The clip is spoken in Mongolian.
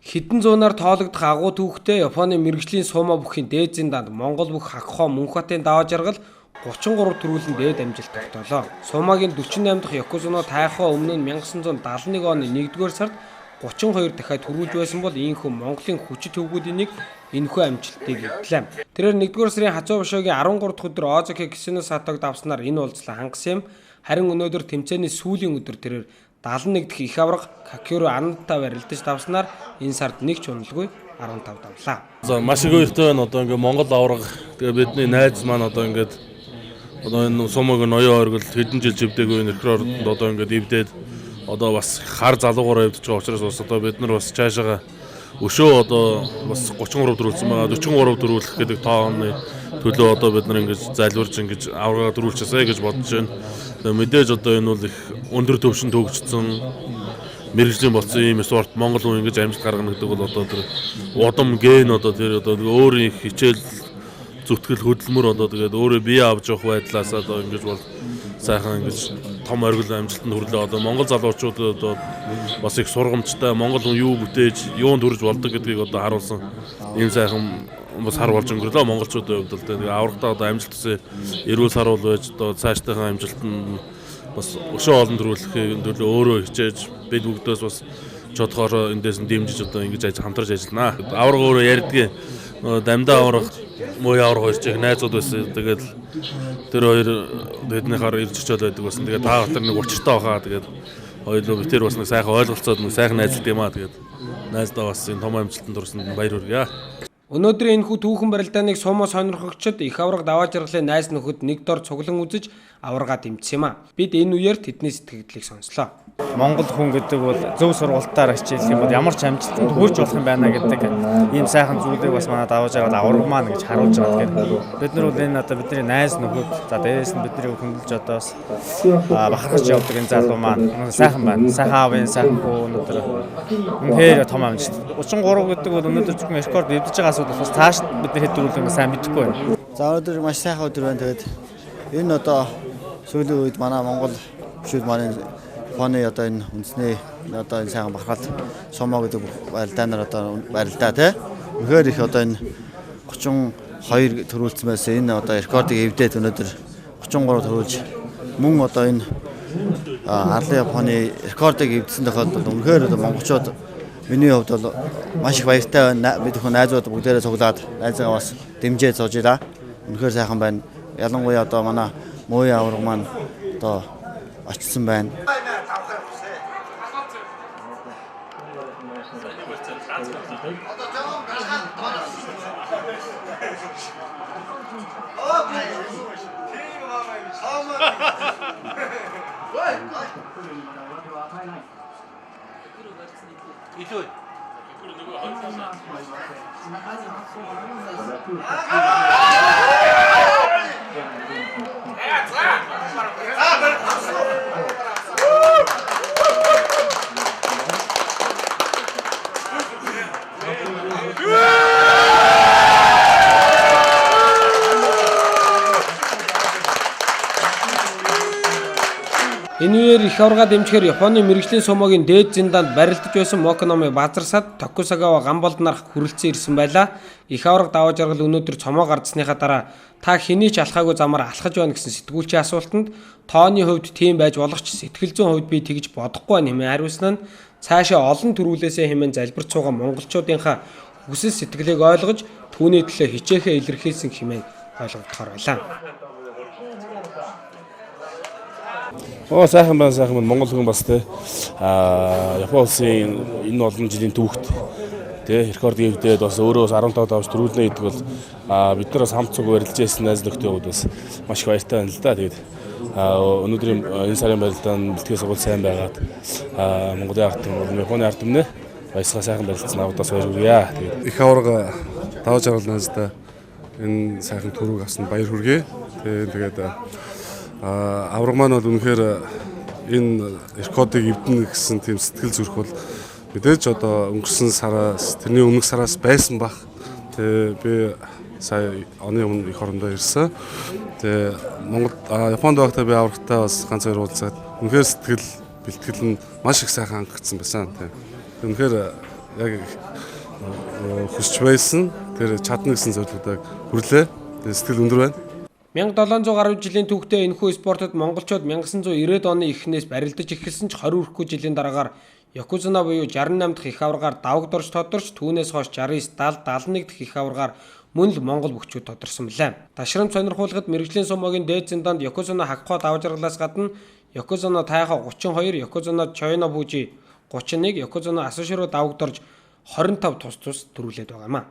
Хэдэн зуунаар тоологдох агуу түүхтэй Японы мэргэжлийн сумо бүхийн дээд зиндаанд Монгол бүх Хакхо Мөнхбатын даваа жаргал 33 төрүүлэн дээд амжилт тогтоолоо. Сумагийн 48 дахь Ёкозуна Тайхо өмнө нь 1971 оны 1-р сард 32 дахиад төрүүлж байсан бол ийнхүү Монголын хүчит төвгүүдийн нэг энэхүү амжилтыг эвдлээ. Тэрээр 1-р сарын Хазуу бошогийн 13 дахь өдөр Озаки Кисино Сатог давснаар энэ уулзлаа хангасан юм. Харин өнөөдөр тэмцээний сүүлийн өдөр тэрээр 71 дахь их аварга Какюру Анта барилдаж давснаар энэ сард нэг ч уналгүй 15 давлаа. За маш их баяртай байна. Одоо ингээ Монгол аварга, тэгээ бидний найз маань одоо ингээд одоо энэ сумог ноён оргил хэдэн жил живдээгүй нөхрөөрөнд одоо ингээд эвдээд одоо бас хар залуугаараа эвдэж байгаа учраас бас одоо бид нар бас цаашаага өшөө одоо бас 33 дөрүүлсэн байгаа, 43 дөрүүлэх гэдэг тооны төлөө одоо бид нар ингэж залбирж ингэж аваргаа дөрүүлчихсэй гэж бодож байна. Тэгээ мэдээж одоо энэ бол их өндөр түвшинд хөгжсөн мэргэжлийн болсон ийм спорт Монгол хүн ингэж амжилт гаргана гэдэг бол одоо тэр удам ген одоо тэр одоо өөрийн хичээл зүтгэл хөдөлмөр одоо тэгээд өөрөө бие авч явах байдлаас одоо ингэж бол сайхан ингэж том оргил амжилтанд хүрлээ. Одоо Монгол залуучууд одоо бас их сургамжтай, Монгол хүн юу бүтээж, юунд хүрж болдог гэдгийг одоо харуулсан ийм сайхан бас хар болж өнгөрлөө монголчуудын хувьд л. Тэгээд аврагтаа одоо амжилт төсөө эрүүл саруул байж одоо цаашдынхаа амжилт нь бас өшөө олон төрүүлэхийн төлөө өөрөө хичээж бид бүгдээс бас чадхаар эндээс нь дэмжиж одоо ингэж хамтарч ажиллана. Авраг өөрөө ярьдгийн дамдаа авраг, муу авраг хоёр чих найзууд байсан. Тэгээд тэр хоёр тэднийхаар ирж очиод байдаг байсан. Тэгээд та батар нэг учиртай баха. Тэгээд хоёулаа битэр бас нэг сайхан ойлголцоод нэг сайхан найзлт юм аа. Тэгээд найздаа бас энэ том амжилтанд хүрсэнд баяр хүргье. Өнөөдрийн энэхүү түүхэн барилдааныг сумо сонирхогчид их аварга даваа жаргалын найз нөхөд нэг дор цуглан үзэж аварга дэмжсэн юм а. Бид энэ үеэр тэдний сэтгэгдлийг сонслоо. Монгол хүн гэдэг бол зөв сургалтаар хичээлэх юм бол ямар ч амжилтанд хүрч болох юм байна гэдэг ийм сайхан зүйлийг бас манай даваа жаргал аварга маань гэж харуулж байгаа. Тэгэхээр бид нар бол энэ одоо бидний найз нөхөд, за дээрээс нь бидний хөндлөж одоо бас бахархаж явдаг энэ залуу маань сайхан байна. Сайхан аавын сайхан хүү өнөөдөр үнэхээр том амжилт. 33 гэдэг бол өнөөдөр зөвхөн рекорд эвдэж байгаа асуудал болохоос цааш бид нар хэд дөрүүлэх юм сайн мэдэхгүй байна. За өнөөдөр маш сайхан өдөр байна. Тэгээд энэ одоо сүүлийн үед манай Монгол бишүүд маань Японы одоо энэ үндэсний одоо энэ сайхан бахархал сумо гэдэг барилдаанаар одоо барилдаа тий. Үнэхээр их одоо энэ 32 төрүүлсэн байсан. Энэ одоо рекордыг эвдээд өнөөдөр 33 төрүүлж мөн одоо энэ Арлын Японы рекордыг эвдсэн тохиолдолд үнэхээр одоо монголчууд миний хувьд бол маш их баяртай байна. Бид бүхэн найзууд бүгдээрээ цуглаад найзгаа бас дэмжиж сууж илаа. Үнэхээр сайхан байна. Ялангуяа одоо манай мууийн аварга маань одоо очсон байна. Энэ үеэр их аварга дэмжихээр Японы мэргэжлийн сумогийн дээд зиндаанд барилдаж байсан Мокономи Базарсад Токусагава Гамболднарх хүрэлцэн ирсэн байлаа. Их аварга даваа жаргал өнөөдөр цомоо гардсныхаа дараа та хэний ч алхаагүй замаар алхаж байна гэсэн сэтгүүлчийн асуултанд тооны хувьд тийм байж болох ч сэтгэл зүйн хувьд би тэгж бодохгүй байна хэмээн хариулсан нь цаашаа олон төрүүлээсээ хэмээн залбирч суугаа монголчуудынхаа хүсэл сэтгэлийг ойлгож түүний төлөө хичээхээ илэрхийлсэн хэмээн ойлгогдохоор байлаа. Оо сайхан байна, сайхан байна. Монгол хүн бас те Япон улсын энэ олон жилийн түүхт те рекорд эвдээд бас өөрөө бас 15 давж төрүүлнэ гэдэг бол бид нар бас хамт цуг барилж байсан найз нөхдийн хувьд бас маш их баяртай байна л да. Тэгээд өнөөдрийн энэ сарын барилдаанд бэлтгэл сургууль сайн байгаад Монголын ард түмэн, Японы ард түмнээ баясгаа сайхан барилцсан авдаас баяр хүргье. Тэгээд их аварга даваа жаргал найздаа энэ сайхан төрөг авсан баяр хүргэе. Тэгээд аварга маань бол үнэхээр энэ рекордыг эвдэнэ гэсэн тийм сэтгэл зүрх бол мэдээж одоо өнгөрсөн сараас тэрний өмнөх сараас байсан бах. Тэгээ би сая оны өмнө эх орондоо ирсэн. Тэгээ Монгол Японд байхдаа би аврагтай бас ганц хоёр уулзаад үнэхээр сэтгэл бэлтгэл нь маш их сайхан хангагдсан байсан. Тэгээ үнэхээр Яг хүсч байсан. Тэр чадна гэсэн зорилгодоо хүрлээ. Тэгээ сэтгэл өндөр байна. 1700 гаруй жилийн түүхтэй энэхүү спортод монголчууд 1990-ад оны эхнээс барилдаж эхэлсэн ч 20 хүрэхгүй жилийн дараагаар Ёкозуна буюу 68 дахь их аваргаар давагдорж тодорч түүнээс хойш 69, 70, 71 дахь их аваргаар мөн л монгол бөхчүүд тодорсон билээ. Ташрамт сонирхуулахад мэргэжлийн сумогийн дээд зиндаанд Ёкозуна Хакухо давж жаргалаас гадна Ёкозуна Тайхо 32, Ёкозуна Чойно Фужи 31, Ёкозуна Асаширо давагдорж 25 тус тус төрүүлээд байгаа юм а.